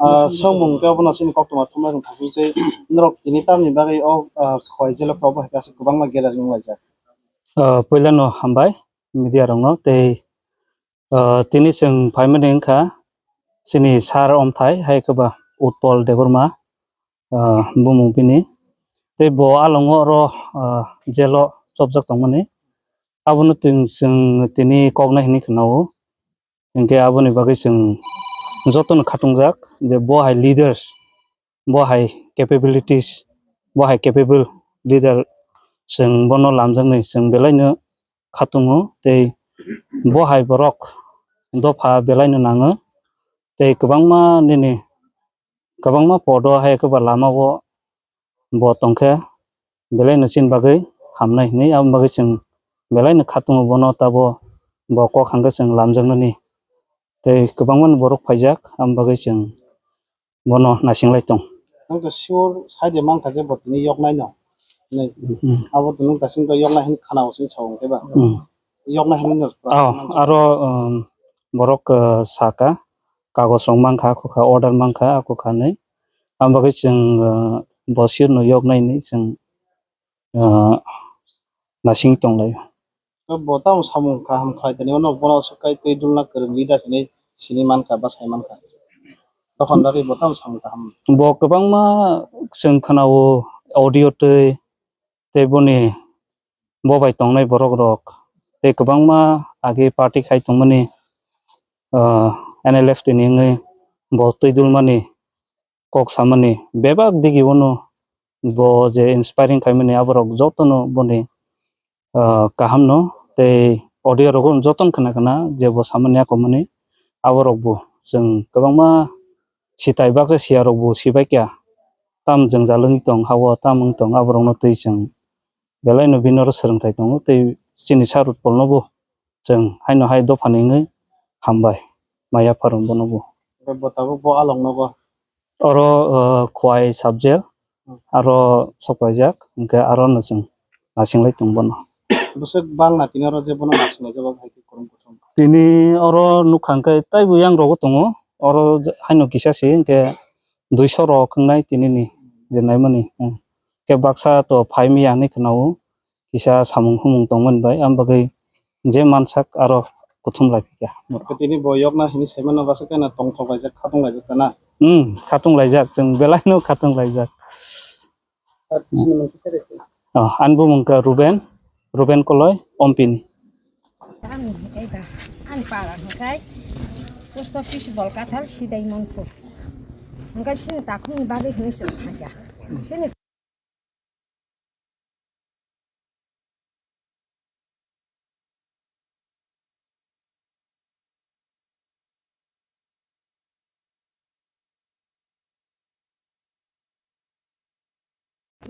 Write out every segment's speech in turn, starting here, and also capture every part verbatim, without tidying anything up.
Ah, samung khe obono chini koktwma thumnairok thasing tei norok tini tamni bagwi o, ah, Khowai jelo khe obo hai khe aswk kwbangma gathering wnglaijak. Ah, puilano hambai media rokno tei, ah, tini chwng phaimani wngkha chini sir omthai hai khe ba Utpal Debbarma, ah, bumung bini. Tei bo alongo oro, ah, jelo chopjak tongmani. Abono tin-, chwng tini koknai hinwi khwnao. Hinkhe aboni bagwi chwng jotono khatungjak je bo hai leaders, bo hai capabilities, bo hai capable leader chwng bono lamjaknai chwng belaino khatungo tei bo hai borok dopha belaino nango tei kwbangma nini kwbangma podo hai khe ba lama o bo tongkhe belaino chini bagwi hamnai hinwi, aboni bagwi chwng belaino khatungo bono tabo bo kok hangkhe chwng lamjaknani tei kwbangmani borok phaijak, aboni bagwi chwng bono naising lai tong. Nwng to sure sai de mankha je bo tini yoknai no. Nai. Hmm. Abo to nwng ta sing to yoknai hin khana o sing sa wng khe ba. Hmm. Yoknai hin no. Oh, aro, um, borok, uh, saka kagoj rok mankha, ako kha order mankha, ako kha nai. Aboni bagwi chwng, uh, bo sir no yoknai hinwi chwng, uh, naising tong lai. To bo tamo samung kaham khlai tani, ono bono aswk kai twi dulna kwrwng leader hinwi sini mankha, bwsai mankha. Tokon dagwi bo tamo samung kaham. Bo kwbangma chwng khwnao audio twi, tei boni bo bai tongnai borok rok, tei kwbangma age party khai tongmani, ah, N L F T ni wngwi bo twi dulmani kok samani bebak digi bono bo je inspiring khaimani aborok jotono boni, ah, kahamno tei audio rogo jotono khna khna je bo samani akomani aborok bo chwng kwbangma sitai baksa siya rok bo sibai kya tam jwngjal wngwi tong hao tam wng tong aborokno twi chwng belaino bini oro swrwngthai tongo tei chini sir Utpal no bo chwng haino hai dophani wngwi hambai maya pharung bono bo. Bo tabuk bo along nogo. Oro, uh, Khowai subject, hmm, aro sokpaijak, hwnkhe aro no chwng nasinglai tong bono. Bwswk bang na tini oro je bono nasinglai jabo hai khe kwrwng kuthum. Tini oro nukha hwnkhe taibo yang rogo tongo, oro je-, haino kisa se hwnkhe duiso rok wngnai tini ni je naimani, hmm. Khe baksa to phai maya hinwi khwnao. Kisa samung humung tongmani bai, am bagwi je mansak aro kuthum lai phikha. Tini bo yokna hini saimano bwswk khe na tongthok laijak, khatung laijak ta na? Hmm, khatung laijak, chwng belaino khatung laijak. Ar chini mung kisa resi? Oh, ani bumung kha Ruben, Ruben Koloi, Ompini. Ani hikai ba, ani para hikai, post office Bolkathal, Sidai Monpur. Hikai sini takhungni bagwi hini suk thangya. Sini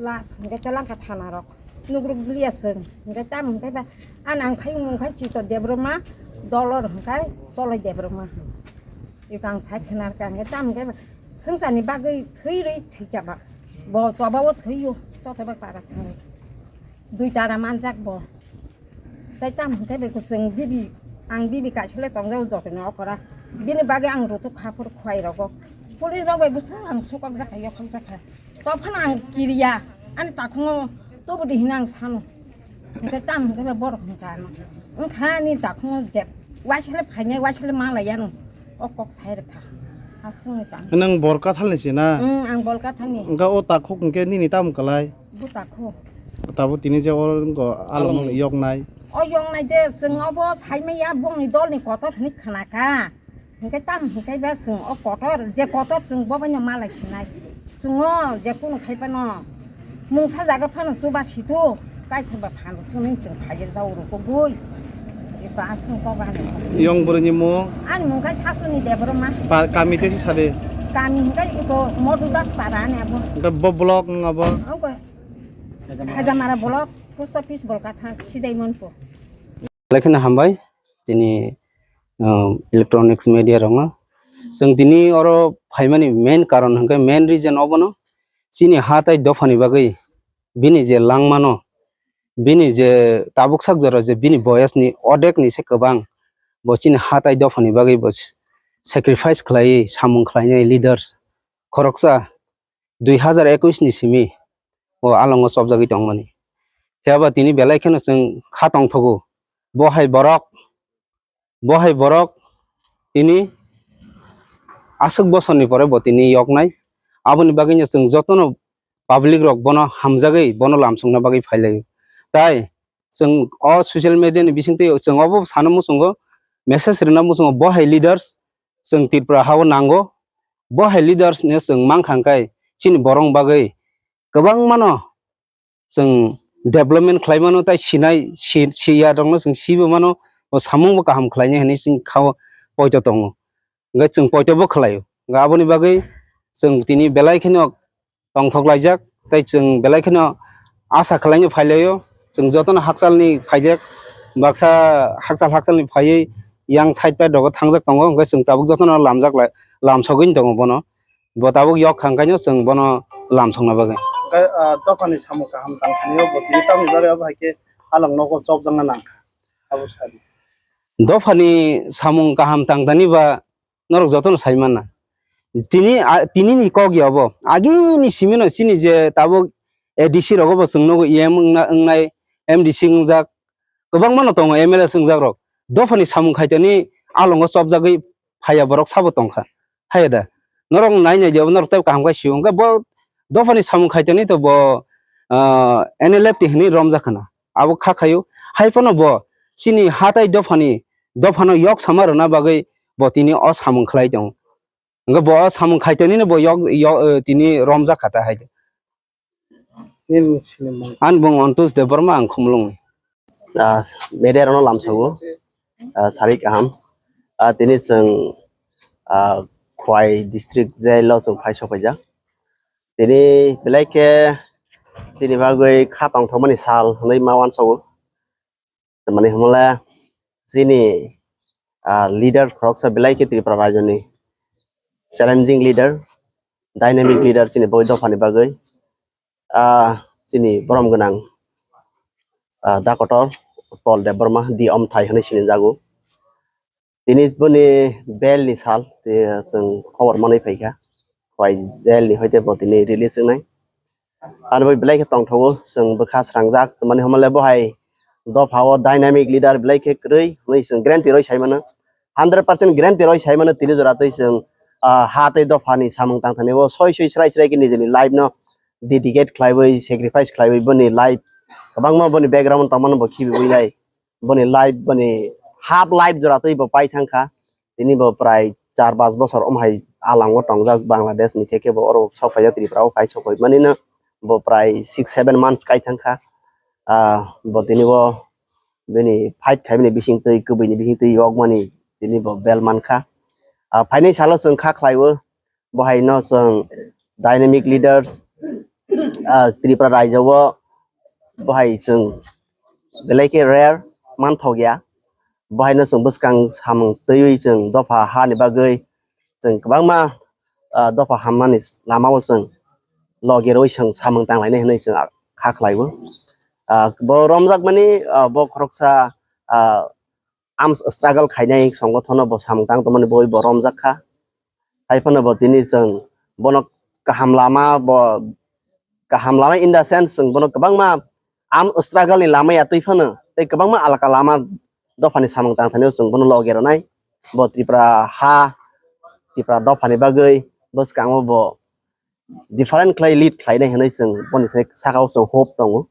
Last hwnkhe telangkha thana rok nugruk liya chwng hwnkhe tamo hwnkhe ba ani ang phai mung khai Chito Debbarma, Dolor hwnkhe Cholai Debbarma hwnkhe ang sai khna rwkha hwnkhe tamo hwnkhe ba swngcharni bagwi thwi rwi thwikha ba bo choba o thwio totobak para thangwi dui tara manjak bo. Tai tamo hwnkhe bai kwchwng bibi, ang bibi kaisa le tongjao jotoni okora. Bini bagwi ang rutuk kha phuru khwlai rogo. Police rok bai bwswk ang sukok jakha, yokhok jakha. Tophano ang kiriya, ani takhungo tubudi hino ang sano. Hwnkhe tamo hwnkhe bai borok hwnkha ano. Wngkha ani takhungo je waisale phainai, waisale malai ano. O kok sai rwkha. Aswngni tamo. Nwng Bolkathalni se na? Wng, ang Bolkathalni. Wngkha o takhuk hwnkhe nini tamo kwlai? Bo takhuk. Tabuk tini je oro wngkha along yoknai. O yoknai de, chwng obo saimaya bongni dolni kotor hwnwi khna kha. Hwnkhe tamo hwnkhe ba chwng o kotor, je kotor chwng bo baino malai sinai. Chwng o je kunu khai phano mungsa jaga phano chuba situ, kaithok ba phano thunwi chwng phaiya jao rw kogwi. Eko aswng kok ani. Yong bwrwini mung? Ani mung khai Sasuni Debbarma. Ba, kami tei si sade? Kami hwnkhe eko Modhu Das para ani abo. Hwnkhe bo block wng abo? Abo Hajamara block, post office Bolkatha, Sidai Monpur. Belai kheno hambai, tini, uh, electronics media rokno. Chwng tini oro phaimani main karon hwnkhe main reason obono, chini ha tai dophani bagwi bini je langmano, bini je tabuk sak jora je bini boyasni odekni se kwbang, bo chini ha tai dophani bagwi bo s-, sacrifice khlaiwi samung khlainai leaders. khoroksa dui hazar ekwis ni simi o alongo chopjagwi tongmani. Phiya ba tini belai kheno chwng kha tongthogo. Bo hai borok, bo hai borok tini aswk bosorni pore bo tini yoknai. Aboni bagwino chwng jotono public rok bono hamjagwi bono lamsokna bagwi phailaio. Tai chwng o social media ni bisingtwi chwng obo sana muchungo, message rwna muchungo, bo hai leaders chwng Tripura hao nango. Bo hai leaders no chwng mankha hwnkhe chini borok bagwi kwbangmano chwng development khlai mano, tai sinai si-, siya rokno chwng sibo mano, bo samung bo kaham khlainai hinwi chwng khao poito tongo. Hwnkhe chwng poito bo khlaio. Hwnkhe aboni bagwi chwng tini belai kheno tongthok laijak, tai chwng belai kheno asa khlaino phailaio. Chwng jotono hakchalni phaijak, baksa hakchal hakchalni phaiwi yang side pai dogo thangjak tongo, hwnkhe chwng tabuk jotono lamjak lai, lamsogwini tongo bono. Bo tabuk yok kha, hwnkhe chwng bono lamsokna bagwi. Hwnkhe, ah, dophani samung kaham tangthani o bo tini tamni bagwi abo hai khe along nogo chopjakna nangkha. Abo sadi. Dophani samung kaham tangthani ba norok jotono sai manna. Tini, a, tini ni kok ya bo. Agini simino chini je tabuk A D C rogo bo chwng nogo E M wngna-, wngnai, M D C wngjak, kwbangma no tongo, M L A wngjak rok. Dophani samung khaitoni alongo chopjagwi phaiya borok sabo tongkha. Haiya da. Norok nai nai de, norok tei kaham khai sio. Hwnkhe bo dophani samung khaitoni to bo, ah, N L F T hinwi romjak khana. Abo kha khaio. Hai phano bo chini hatai dophani, dophano yok sama rwna bagwi bo tini o samung khlai tongo. Hwnkhe bo o samung khaitoni no bo yok, yok, eh, tini romjak kha ta hai. Nini sinimung? Ani bung Antush Debbarma, ang Khumulwngni. Ah, media rokno lamsago, ah, sari kaham. Ah, tini chwng, ah, Khwai district jail o chwng phai sokphaijak. Tini belai khe chini bagwi kha tongthokmani sal hwnwi ma uansogo. Tamani hwnle chini, ah, leader khoroksa belai khe Tripura rajyoni challenging leader, dynamic leader chini boi dophani bagwi, ah, chini borom gwnang, ah, dakotor Paul Debbarma, di omthai hwnwi sinijago. Tini boni bail ni sal, te chwng khobor manwi phaikha, Khwai jail ni hoite bo tini release wngnai. Ani bai belai khe tongthogo, chwng bwkha srangjak, mani hwnle bo hai dopha o dynamic leader belai khe kwrwi hwnwi chwng guarantee rwi sai mano, hundred percent guarantee rwi sai mano. Tini jora twi chwng, ah, ha tei dopha ni samung tangthani o soi soi srai srai khe nijini life no dedicate khlaiwi, sacrifice khlaiwi boni life kwbangma boni background tongmano bo khibiwi lai. Boni life, boni half life jora twi bo pai thangkha. Tini bo prai char pas bosor om hai alango tongjak Bangladesh ni, theke bo oro sok phaijak Tripura o phai sok pai mani no bo prai six seven months kai thangkha. Ah, bo tini bo bini fight khaimani bising twi, kwbwi ni bising twi yokmani tini bo bail mankha. Ah, phainai salo chwng kha khlaiwi. Bo hai no chwng dynamic leaders, ah, Tripura rajya o bo hai chwng belai khe rare manthok ya. Bo hai no chwng bwskang samung twiwi chwng dopha ha ni bagwi chwng kwbangma, ah, dopha hammani lama o chwng logi rwi chwng samung tang lainai hwnwi chwng kha khlai o. Ah, bo romjak mani, ah, bo khoroksa, ah, arms struggle khainai songothono bo samung tang tongmani bagwi bo romjak kha. Hai phano bo tini chwng bono kaham lama, bo kaham lama in the sense chwng bono kwbangma arm struggle ni lama ya twi phano tei kwbangma alaka lama dophani samung tang thani chwng bono logi rwnai. Bo Tripura ha, Tripura dophani bagwi bwskango bo different khlai lead khlainai hwnwi chwng boni saka o chwng hope tongo.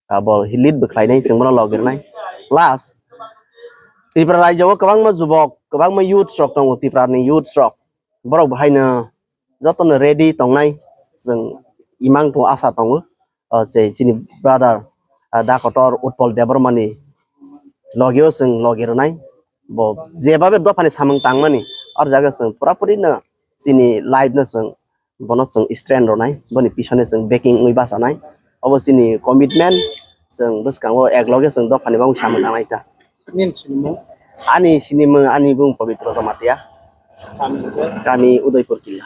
Abo lead bwkhlainai chwng bono logirnai. Plus, Tripura rajya o kwbangma jubok, kwbangma youths rok tongo, Tripura ni youths rok. Borok bo haino jotono ready tongnai chwng imang tongo, asa tongo. O je chini brother, ah, Da Kotor Utpal Debbarma ni logi o chwng logi rwnai. Bo jebabe dophani samung tangmani, o jaga chwng pura puri no chini life no chwng bono chwng strength rwnai, boni pisone chwng backing wngwi bachanai. Obo chini commitment, chwng bwskango ekloge chwng dophani bagwi samung tangnai ta. Nini sinimung? Ani sinimung, ani bung Pabitra Jamatia. Kami Udaipur Killa.